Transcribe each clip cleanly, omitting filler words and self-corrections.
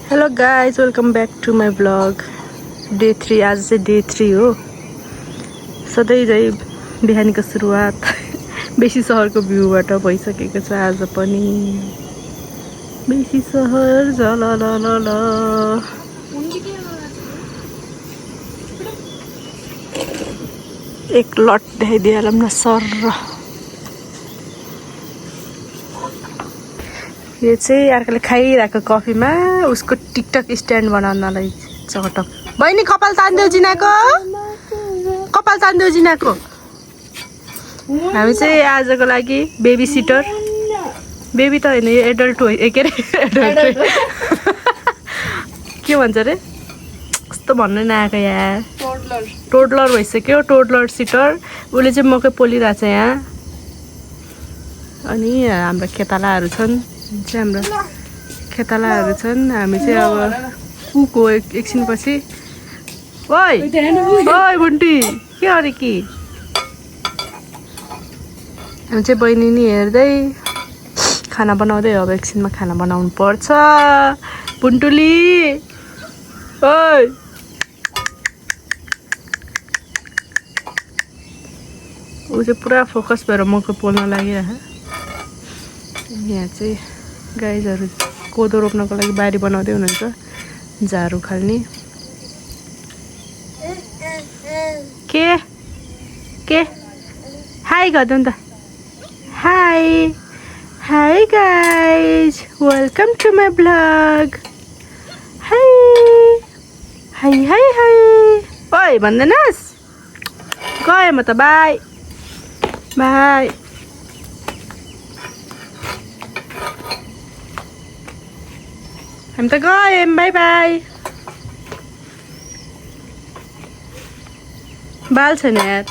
Hello guys, welcome back to my blog. Day 3 आज चाहिँ day 3 हो। सधैँ चाहिँ बिहानीको सुरुवात बेसी सहरको भ्यूबाट भइसकेको छ। आज पनि बेसी सहर जललल एक लट देखाइदिइहालौँ न सर। यो चाहिँ अर्कोले खाइरहेको कफीमा उसको टिकटक स्ट्यान्ड बनाउनलाई चटक। बहिनी कपाल तान्देऊ जिनाको, कपाल तान्देऊ जिनाको। हामी चाहिँ आजको लागि बेबी सिटर, बेबी त होइन यो एडल्ट हो, के अरे एडल्ट के भन्छ अरे कस्तो भन्नु नआएको यहाँ। टोडलर भइसक्यो, टोडलर सिटर। उसले चाहिँ मकै पोलिरहेछ यहाँ। अनि हाम्रो खेतालाहरू छन्, हाम्रो खेतालाहरू छन्। हामी चाहिँ अब पुको एकछिनपछि। ओइ ओइ बुन्टी के अरे कि हामी चाहिँ बहिनी नि हेर्दै खाना बनाउँदै। अब एकछिनमा खाना बनाउनु पर्छ। बुन्टुली ओइ ऊ चाहिँ पुरा फोकस भएर मकै पोल्न लागिरहेको। यहाँ चाहिँ गाईहरू कोदो रोप्नको लागि बारी बनाउँदै हुनुहुन्छ, झारू खाल्ने। के हाई गरिदेऊ नि त। Hi hi guys, welcome to my blog. Hi hi hi hi ओइ भन्दैनस्? गएँ म त, बाई बाई। हामी त गयौँ, बाई बाई। बाल छैन यार,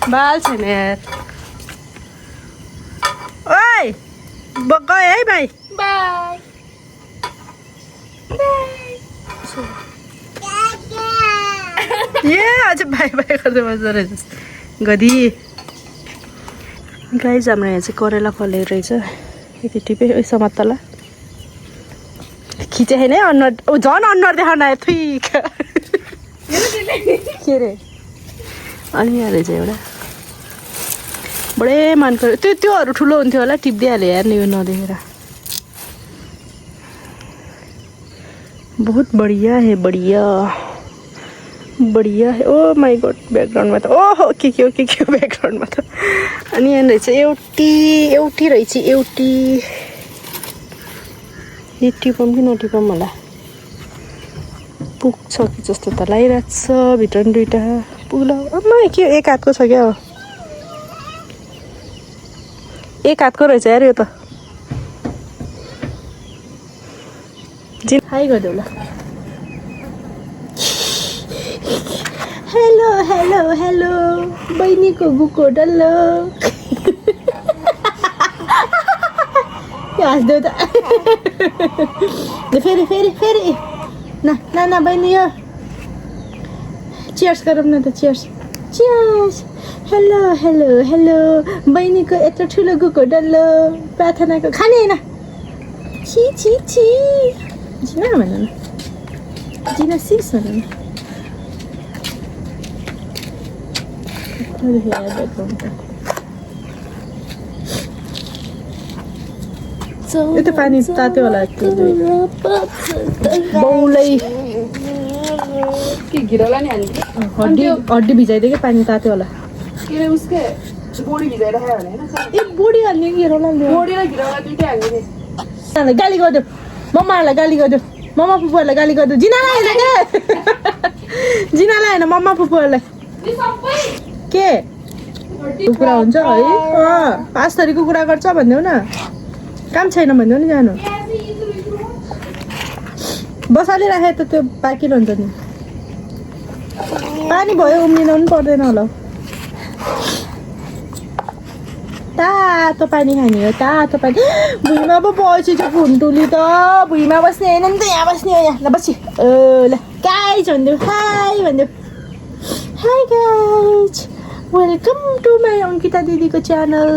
बाल छैन यार। ओइ गए है बाई बाई। ए अझ बाई बाई गर्दै बस्दो रहेछ गदी। गाइज हाम्रो यहाँ चाहिँ करेला फलेको रहेछ। यति टिपे उयो समात्तला खिचे होइन है अनुहार। झन् अनुहार देखाउन आयो थुइ के अरे। अनि यहाँ रहेछ एउटा बडे मन पऱ्यो। त्योहरू ठुलो हुन्थ्यो होला, टिप्दिइहाल्यो यार यो नदेखेर। बहुत बढिया है, बढिया बढिया है। ओ माई गड, ब्याकग्राउन्डमा त ओहो के हो ब्याकग्राउन्डमा त। अनि यहाँ रहेछ एउटी रहेछ एउटी। यो टिपौँ कि नटिपौँ होला, पुग्छ कि जस्तो त लागिरहेको छ। भित्र पनि दुइटा पुग्ला। आमा के एक हातको छ क्या, एक हातको रहेछ यार यो त। हाई गरिदेऊ ल। हेलो हेलो हेलो बहिनीको गुको डल्लो। हाँस्देऊ त। फेरि फेरि फेरि न बहिनी यो चियर्स गरौँ न त। Cheers cheers. Hello hello hello बहिनीको यत्रो ठुलो गुको डल्लो प्रार्थनाको खाने होइन। छि छि छि जिना भन न, जिना सिस भन न। यो त पानी तात्यो होला बाउलै। के घिरौला नि हाल्ने? हड्डी भिजाइदियो कि पानी तात्यो होला। के अरे उसके बोडी भिजाइराख्यो भने होइन? ए बोडी हाल्ने कि घिरौला हाल्ने? बोडी र घिरौला दुइटै हाल्ने नि। गाली गरिदेऊ मम्माहरूलाई, गाली गरिदेऊ मम्मा फुपूहरूलाई, गाली गरिदेऊ। जिनालाई होइन क्या, जिनालाई होइन मम्मा फुपूहरूलाई। के कुरा हुन्छ है? पाँच थरीको कुरा गर्छ भनिदेऊ न। काम छैन भनिदेऊ नि, जानु बसाली राखे त त्यो पाकिरहन्छ नि। पानी भयो उम्लिन पनि पर्दैन होला। तातो पानी खाने हो, तातो पानी। भुइँमा पो बसेछ फुन्टुली त। भुइँमा बस्ने होइन नि त, यहाँ बस्ने हो। यहाँ ल बसी ल गाइज भनिदेऊ, हाई भनिदेऊ। Hi guys, welcome to my Ankita दिदीको च्यानल।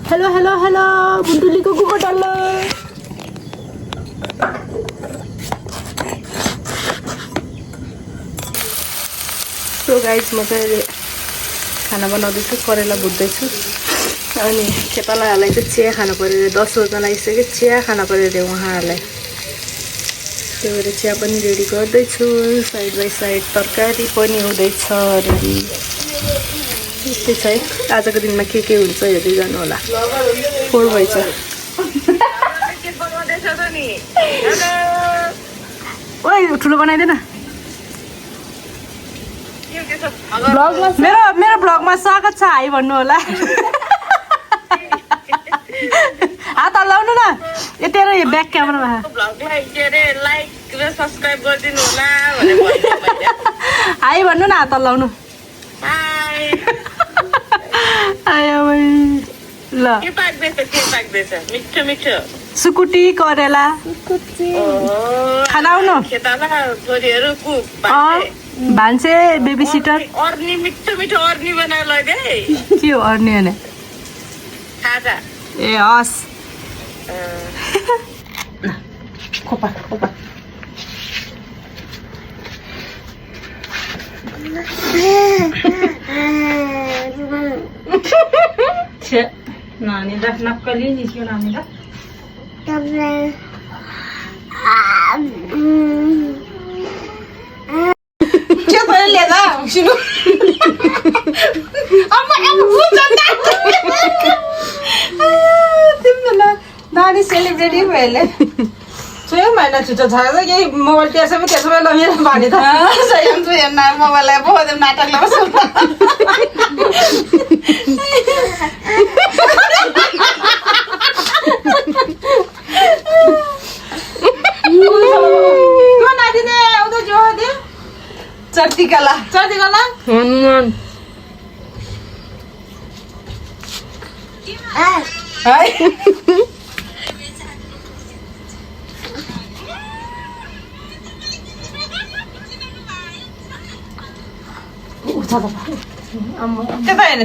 हेलो हेलो हेलो बुन्टुलीको कुकुर डल्लो। सो गाइस म चाहिँ अहिले खाना बनाउँदैछु करेला भुट्दैछु अनि खेतालाहरूलाई चाहिँ चिया खानु पऱ्यो अरे 10 बज्न लागिसक्यो चिया खानु पऱ्यो अरे उहाँहरूलाई त्यही भएर चिया पनि रेडी गर्दैछु साइड बाई साइड तरकारी पनि हुँदैछ रेडी त्यस्तै छ है आजको दिनमा के हुन्छ हेर्दै जानु होला 4 भएछ ओइ ठुलो बनाइदेन मेरो मेरो ब्लगमा स्वागत छ हाई भन्नु होला हात हल्लाउनु न ए तेरो यो ब्याक क्यामेरामा ब्लगलाई के अरे लाइक र सब्स्क्राइब गरिदिनु होला भनेर भन्नु हाई भन्नु न हात हल्लाउनु हाय आयो भाइ ल के पाक्दैछ मिठो मिठो सुकुटी करेला खाना आउनु खेताला छोरीहरू cook Bhanse baby sitter Arni मिठो मिठो अर्नी बनाएर लैदे के हो अर्नी भने खाजा ए हस् खोपा खोपा नानी राख नक्कली निस्क्यो नानी र के भयो लिएदा सुनु तिमीलाई नानी सेलिब्रेटी भएले चाहिँ महिना छुट्टा छ यही मोबाइल त्यसैमा लमेर भने त सयम चाहिँ हेर्न मोबाइललाई बहुत नाटकले बस्नु को नादिने आउँदा जो दे चर्तिकला हनुमान हाय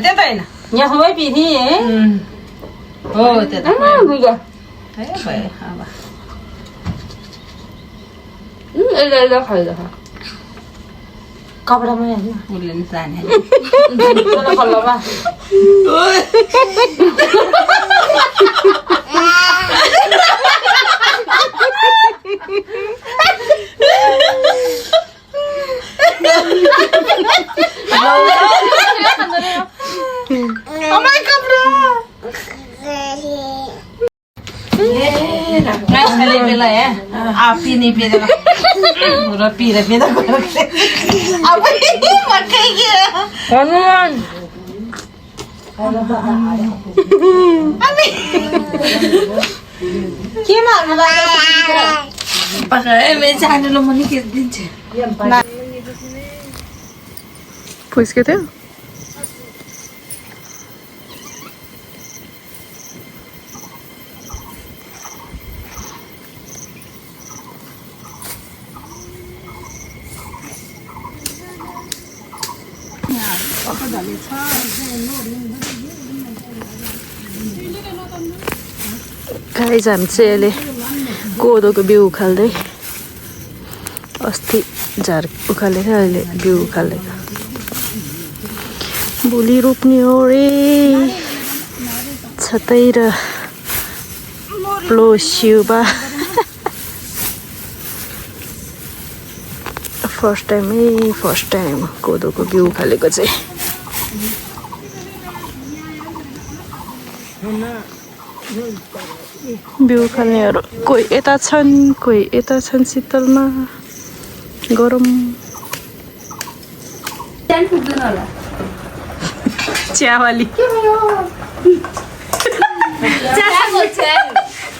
त्यता हैन यहाँ सबै पिनी हो त्यता बुझा है भयो अब एला खाइदा कपडामा हेर्नु उसले नि जाने खल्लमा पिने पिँदैन र पिँदा पिँदा अब हनुमान केमा चाहनुलो म निकै दिन्छु फुस्के थियो गाइस हामी चाहिँ अहिले कोदोको बिउ उखाल्दै अस्ति झार उखालेको अहिले बिउ उखालेको भोलि रोप्ने हो रे छतै र प्लोस्युबा फर्स्ट टाइम कोदोको बिउ उखालेको चाहिँ बिउ खानेहरू कोही यता छन् कोही यता छन् शीतलमा गरम चियावाली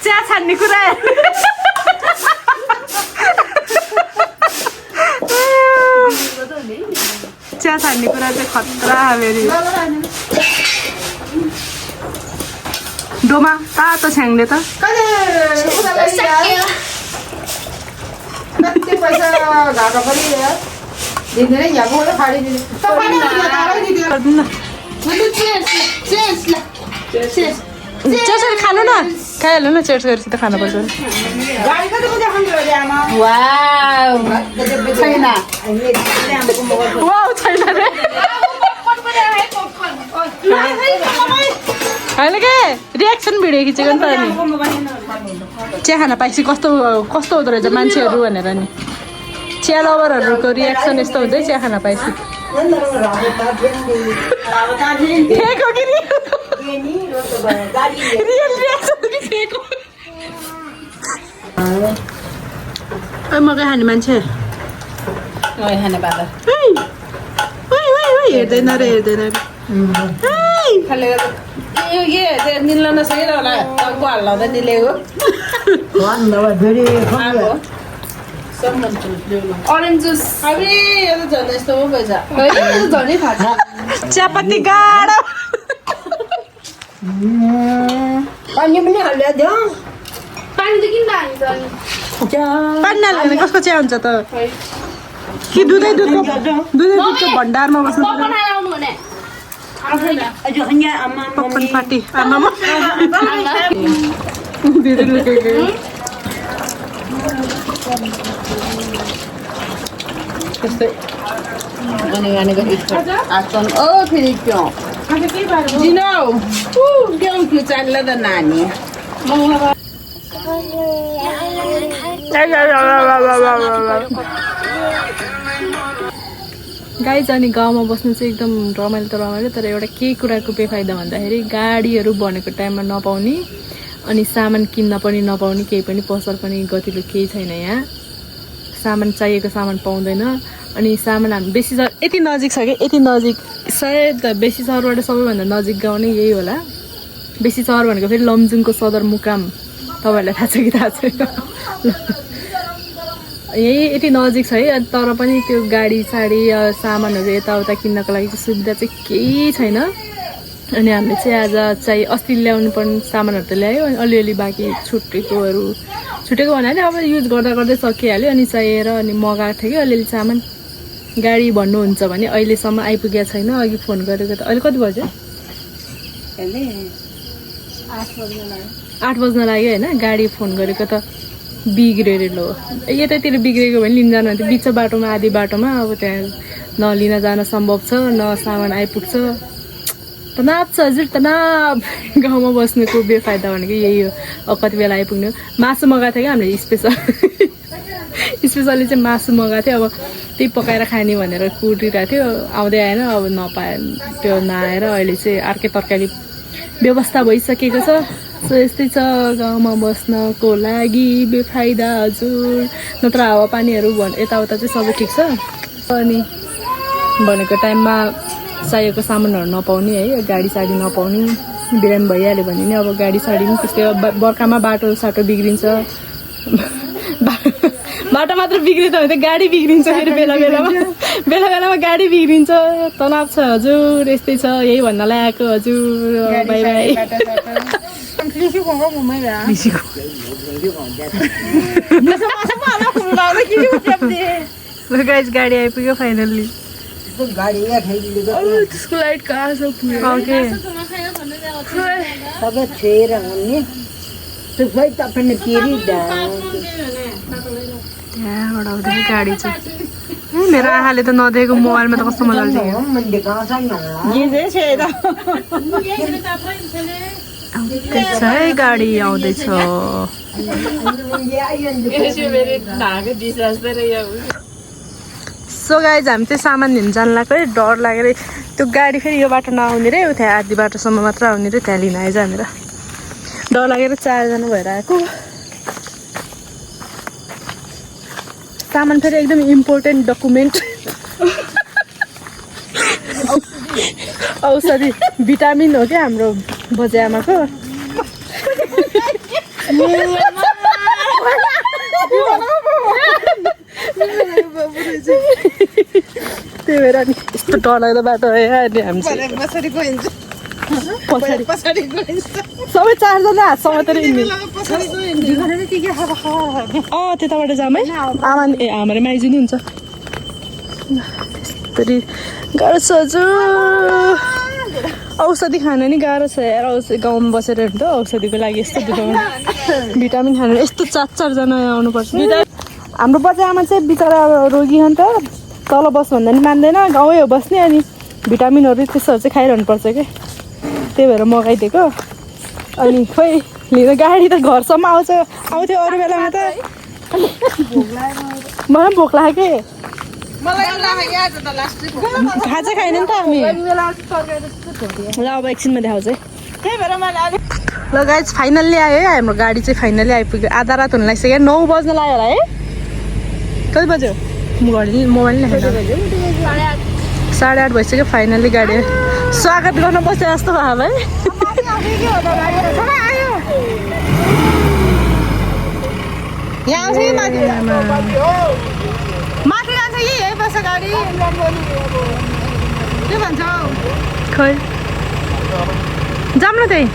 चिया छान्ने कुरा चिया छान्ने कुरा चाहिँ खतरा फेरि डोमा तातो छ्याङ्ले त कति पैसा घाटा पनि दिँदैन यहाँ फाडिदिनु चेरचेरी खानु न खाइहाल्नु न चेरचेरी त खानुपर्छ गाडी कति बजे देखाउँछ अरे आमा वाउ छैन वाउ छैन रे होइन के रियाक्सन भिडियो खिचेको नि त अनि चिया खान पाएपछि कस्तो कस्तो हुँदो रहेछ मान्छेहरू भनेर नि चिया लभरहरूको रियाक्सन यस्तो हुन्छ है चिया खान पाएपछि फेक हो कि रियल रियाक्सन कि फेक हो मकै खाने मान्छे खाने बाबा हेर्दैन रे हेर्दैन खाले यो के निल्न नसकेर होला टाउको हाल्दा निलेको ऑरेंज जूस अबे यो त झन् यस्तो पो भएछ झनै थाहा चियापत्ती गाढो पानी पनि हाल्यो दियो पानी त किन हाल्छ अनि पानी नहाल्यो भने कसको चिया हुन्छ त कि दुधै दुधको भण्डारमा बस्नु पर्यो बनाएर आउनु भने पपकर्न पार्टी आमामा दिदी लुकेको त्यस्तै अनि गानेको आसन ओ फेरि क्यों जिनो क्यों क्यों चाल्ला त नानी गाइज अनि गाउँमा बस्नु चाहिँ एकदम रमाइलो त रमाइलो तर एउटा केही कुराको बेफाइदा भन्दाखेरि गाडीहरू भनेको टाइममा नपाउने अनि सामान किन्न पनि नपाउने केही पनि पसल पनि गतिलो केही छैन यहाँ सामान चाहिएको सामान पाउँदैन अनि सामान हामी बेसी यति नजिक छ कि यति नजिक सायद बेसी सहरबाट सबैभन्दा नजिक गाउँ नै यही होला बेसी सहर भनेको फेरि लमजुङको सदरमुकाम तपाईँहरूलाई थाहा छ कि थाहा छैन यही यति नजिक छ है तर पनि त्यो गाडी साडी सामानहरू यताउता किन्नको लागि सुविधा चाहिँ केही छैन अनि हामीले चाहिँ आज चाहिँ अस्ति ल्याउनु पर्ने सामानहरू त ल्यायो अनि अलिअलि बाँकी छुटेको भन्नाले अब युज गर्दा गर्दै सकिहाल्यो अनि चाहिएर अनि मगाएको थियो कि अलिअलि सामान गाडी भन्नुहुन्छ भने अहिलेसम्म आइपुगेको छैन अघि फोन गरेको त अहिले कति बज्यो 8 बज्न लाग्यो होइन गाडी फोन गरेको त बिग्रेलो यतातिर बिग्रेको भने लिन जानुहुन्थ्यो बिच बाटोमा आधी बाटोमा अब त्यहाँ न लिन जान सम्भव छ न सामान आइपुग्छ तनाव छ हजुर तनाव गाउँमा बस्नुको बेफाइदा भनेको यही हो अब कति बेला आइपुग्नु मासु मगाएको थियो कि हामीले स्पेसली चाहिँ मासु मगाएको थियो अब त्यही पकाएर खाने भनेर कुटिरहेको थियो आउँदै आएन अब नपाए त्यो नआएर अहिले चाहिँ अर्कै तरकारी व्यवस्था भइसकेको छ सो यस्तै छ गाउँमा बस्नको लागि बेफाइदा हजुर नत्र हावापानीहरू यताउता चाहिँ सबै ठिक छ अनि भनेको टाइममा चाहिएको सामानहरू नपाउने है गाडी साडी नपाउने बिरामी भइहाल्यो भने नि अब गाडी साडी पनि त्यस्तै बर्खामा बाटो साटो बिग्रिन्छ बाटो मात्र बिग्रिन्छ भने त गाडी बिग्रिन्छ फेरि बेला बेलामा गाडी बिग्रिन्छ तनाव छ हजुर यस्तै छ यही भन्नलाई आएको हजुर बाई बाई गाडी आइपुग्यो फाइनल्ली त्यसको लाइट कहाँ छ त्यहाँबाट आउँदैन गाडी चाहिँ मेरो आँखाले त नदेखेको मोबाइलमा त कस्तो मजाले देख्यो आउँदैछ है गाडी आउँदैछ सो गाइज हामी चाहिँ सामान लिनु जानु लाग्यो है डर लागेर त्यो गाडी फेरि यो बाटो नआउने रे त्यहाँ आधी बाटोसम्म मात्र आउने रे त्यहाँ लिन आइज भनेर डर लागेर 4 जना भएर आएको सामान फेरि एकदम इम्पोर्टेन्ट डकुमेन्ट औषधि भिटामिन हो क्या हाम्रो बजे आमाको त्यही भएर नि यस्तो डरलाग्दो बाटो है अनि हामी सबै 4 जना हात समातेर हिँड्ने त्यताबाट जाम है आमा आमा र माइजू नि हुन्छ त्यस्तरी गाह्रो छ हजुर औषधि खान नि गाह्रो छ यार औषधि गाउँमा बसेर हेर्नु त औषधिको लागि यस्तो दुःख भिटामिन खानु यस्तो 4-4 जना आउनुपर्छ हाम्रो बच्चा आमा चाहिँ बिचरा अब रोगी हो नि त तल बस भन्दा नि मान्दैन गाउँै हो बस्ने अनि भिटामिनहरू त्यस्तोहरू चाहिँ खाइरहनु पर्छ कि त्यही भएर मगाइदिएको अनि खोइ लिन गाडी त घरसम्म आउँथ्यो अरू बेलामा त मलाई भोक लाग्यो कि खाजा खाएन नि त हामी ल अब एकछिनमा देखाउँछ ल गाइज फाइनल्ली आयो है हाम्रो गाडी चाहिँ फाइनल्ली आइपुग्यो आधा रात हुन लागिसक्यो 9 बज्न लाग्यो होला है कति बज्यो घडी मोबाइल नै 8:30 भइसक्यो फाइनल्ली गाडी स्वागत गर्न बस्यो जस्तो भयो है यहाँ आउँछ कि माथि जान्छ कि यही बस्छ गाडी के भन्छ खै जाऊँ न त्यही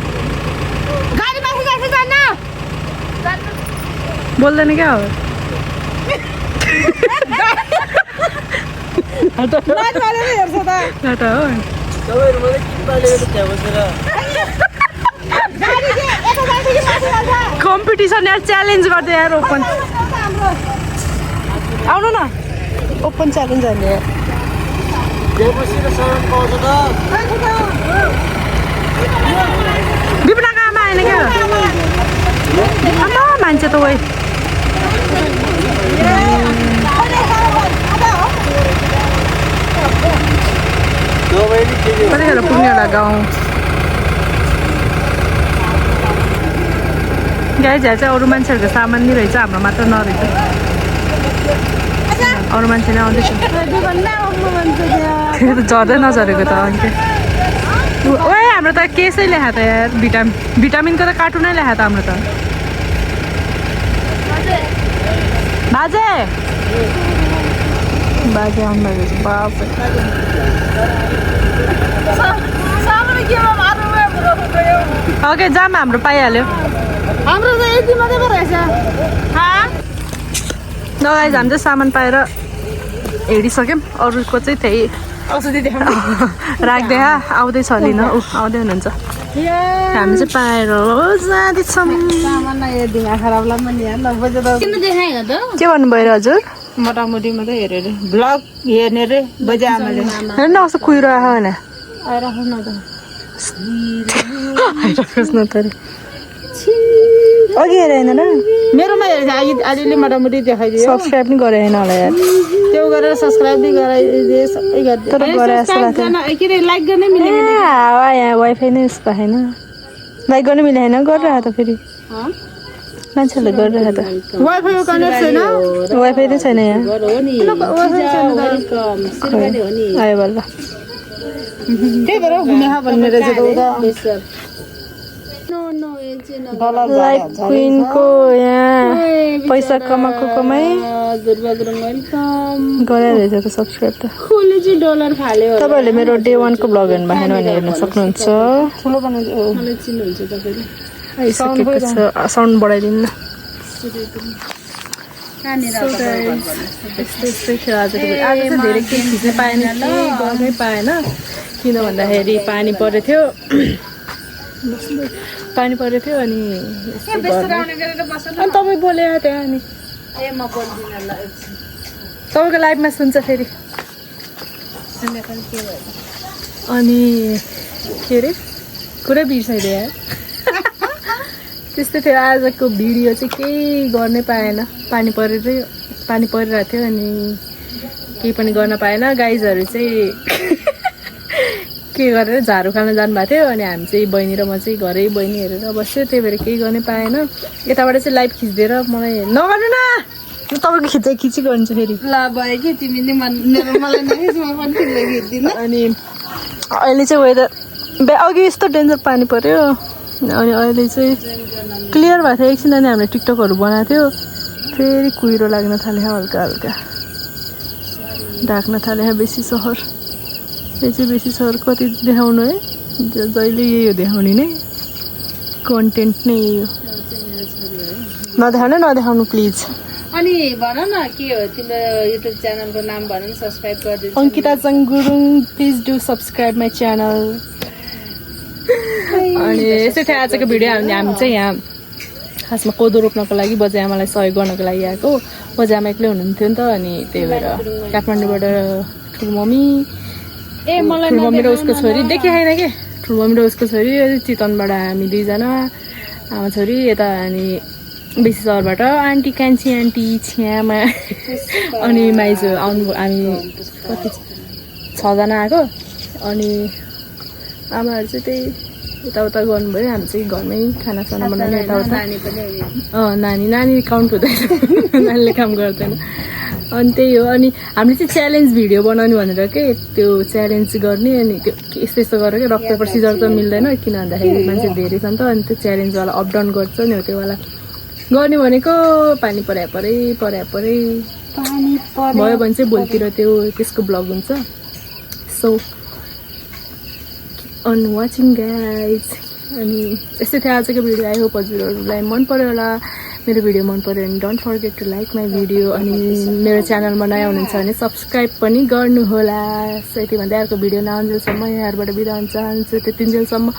गाडी माथि जान्छ जान्न बोल्दैन क्या हो कम्पिटिसन यार च्यालेन्ज गर्दै यार ओपन आउनु न ओपन च्यालेन्ज हाल्ने विपनाको आमा आएन क्या आमा मान्छे त वही कतिखेर पुग्ने होला गाउँ गाई झ्या चाहिँ अरू मान्छेहरूको सामान नि रहेछ हाम्रो मात्र नरहेछ अरू मान्छे नै आउँदैछ झर्दै नझरेको त अन्त ओए हाम्रो त केसै ल्याखा त यार भिटामिनको त कार्टुनै ल्याखा त हाम्रो त बाजे बाजे आउनु भएको छ बाप ओके जाम हाम्रो पाइहाल्यो हाम्रो त यति मात्रै पो रहेछ लगाइ हामी चाहिँ सामान पाएर हेरिसक्यौँ अरूको चाहिँ त्यही औषधि राख्दै आउँदैछ लिन ऊ आउँदै हुनुहुन्छ हामी चाहिँ पाएर जाँदैछौँ के भन्नुभयो र हजुर मोटामोटी मात्रै हेऱ्यो अरे ब्लग हेर्ने रे बजे आमाले हेर्नु न कस्तो कुहिरो आयो होइन आइराख्नु न त आइराख्नुहोस् न त अघि हेरेँ होइन र मेरोमा हेरेको थियो अलिअलि मोटामोटी देखाइदियो सब्सक्राइब नि गरेँ होइन होला यार त्यो गरेर सब्सक्राइब नि गराइदिए सबै गरिदियो तर गरे जस्तो लाग्छ के अरे लाइक गर्नै मिलेन यहाँ वाइफाई नै यस्तो होइन लाइक गर्नु मिलेन गरिरहेको त फेरि मान्छेहरूले गरिरहेको त वाइफाईको कनेक्ट छैन वाइफाई नै छैन यहाँ आयो बल्ल त्यही भएर घुमे भन्ने रहेछ लाइफ क्विनको यहाँ पैसा कमाएको कमाइ गराइरहेछ त सब्सक्राइब त तपाईँहरूले मेरो डे 1 को भ्लग हेर्नु भएन भने हेर्न सक्नुहुन्छ आइसकेको छ साउन्ड बढाइदिनु न यस्तै थियो आज चाहिँ धेरै केही खिच्न पाएन गर्नै पाएन किन भन्दाखेरि पानी परेको थियो अनि तपाईँ बोले त्यहाँ अनि तपाईँको लाइभमा सुन्छ फेरि अनि के अरे पुरै बिर्साइदियो यार त्यस्तै थियो आजको भिडियो चाहिँ केही गर्नै पाएन पानी परिरहेको थियो अनि केही पनि गर्न पाएन गाइजहरू चाहिँ के गरेर झाडु खान जानुभएको थियो अनि हामी चाहिँ बहिनी र म चाहिँ घरै बहिनी हेरेर बस्यो त्यही भएर केही गर्नै पाएन यताबाट चाहिँ लाइभ खिचिदिएर मलाई नगर्नु न तपाईँको खिची गर्नु फेरि ल भयो कि तिमीले मलाई अनि अहिले चाहिँ वेदर अघि यस्तो डेन्जर पानी पर्यो अनि अहिले चाहिँ क्लियर भएको थियो एकछिन अनि हामीले टिकटकहरू बनाएको थियो फेरि कुहिरो लाग्न थाल्यो हल्का हल्का ढाक्न थाल्यो बेसी सहर यो चाहिँ बेसी सहर कति देखाउनु है जहिले यही हो देखाउने नै कन्टेन्ट नै यही हो नदेखाउनु प्लिज अनि भन न के हो तिम्रो युट्युब च्यानलको नाम भन न सब्स्क्राइब गरिदिनु Ankita Chang Gurung please do subscribe my channel अनि यस्तै थियो आजको भिडियो। हामी चाहिँ यहाँ खासमा कोदो रोप्नको लागि बजे आमालाई सहयोग गर्नको लागि आएको। बजे आमा एक्लै हुनुहुन्थ्यो नि त, अनि त्यही भएर काठमाडौँबाट ठुलो मम्मी र उसको छोरी देखिआएन के, ठुलो मम्मी र उसको छोरी, चितवनबाट हामी 2 जना आमा छोरी, यता अनि बेसी सहरबाट आन्टी कान्छी आन्टी छ्यामा अनि माइजू आउनु। हामी कति 6 जना आएको। अनि आमाहरू चाहिँ त्यही यताउता गर्नुभयो, हामी चाहिँ घरमै खानासाना बनाउने यताउता। नानी काउन्ट हुँदैन, नानीले काम गर्दैन। अनि त्यही हो। अनि हामीले चाहिँ च्यालेन्ज भिडियो बनाउने भनेर के त्यो च्यालेन्ज गर्ने, अनि त्यो यस्तो यस्तो गरेर के रक पेपर सिजर त मिल्दैन, किन भन्दाखेरि मान्छे धेरै छ नि त। अनि त्यो च्यालेन्जवाला अप डाउन गर्छ नि हो, त्योवाला गर्ने भनेको। पानी परे भयो भने चाहिँ भोलितिर त्यसको ब्लग हुन्छ। So on watching guys. अनि यस्तै थियो आजको भिडियो। आई होप हजुरहरूलाई मन पर्यो होला। मेरो भिडियो मन पर्यो भने don't forget to like my video. अनि मेरो च्यानलमा नयाँ हुनुहुन्छ भने सब्सक्राइब पनि गर्नुहोला। यति भन्दै अर्को भिडियो नआउन्जेलसम्म यहाँबाट बिदा हुन चाहन्छु। त्यतिन्जेलसम्म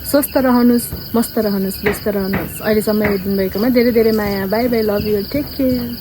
स्वस्थ रहनुहोस्, मस्त रहनुहोस्, व्यस्त रहनुहोस्। अहिलेसम्म हेरिदिनु भएकोमा धेरै धेरै माया। Bye bye, love you, take care.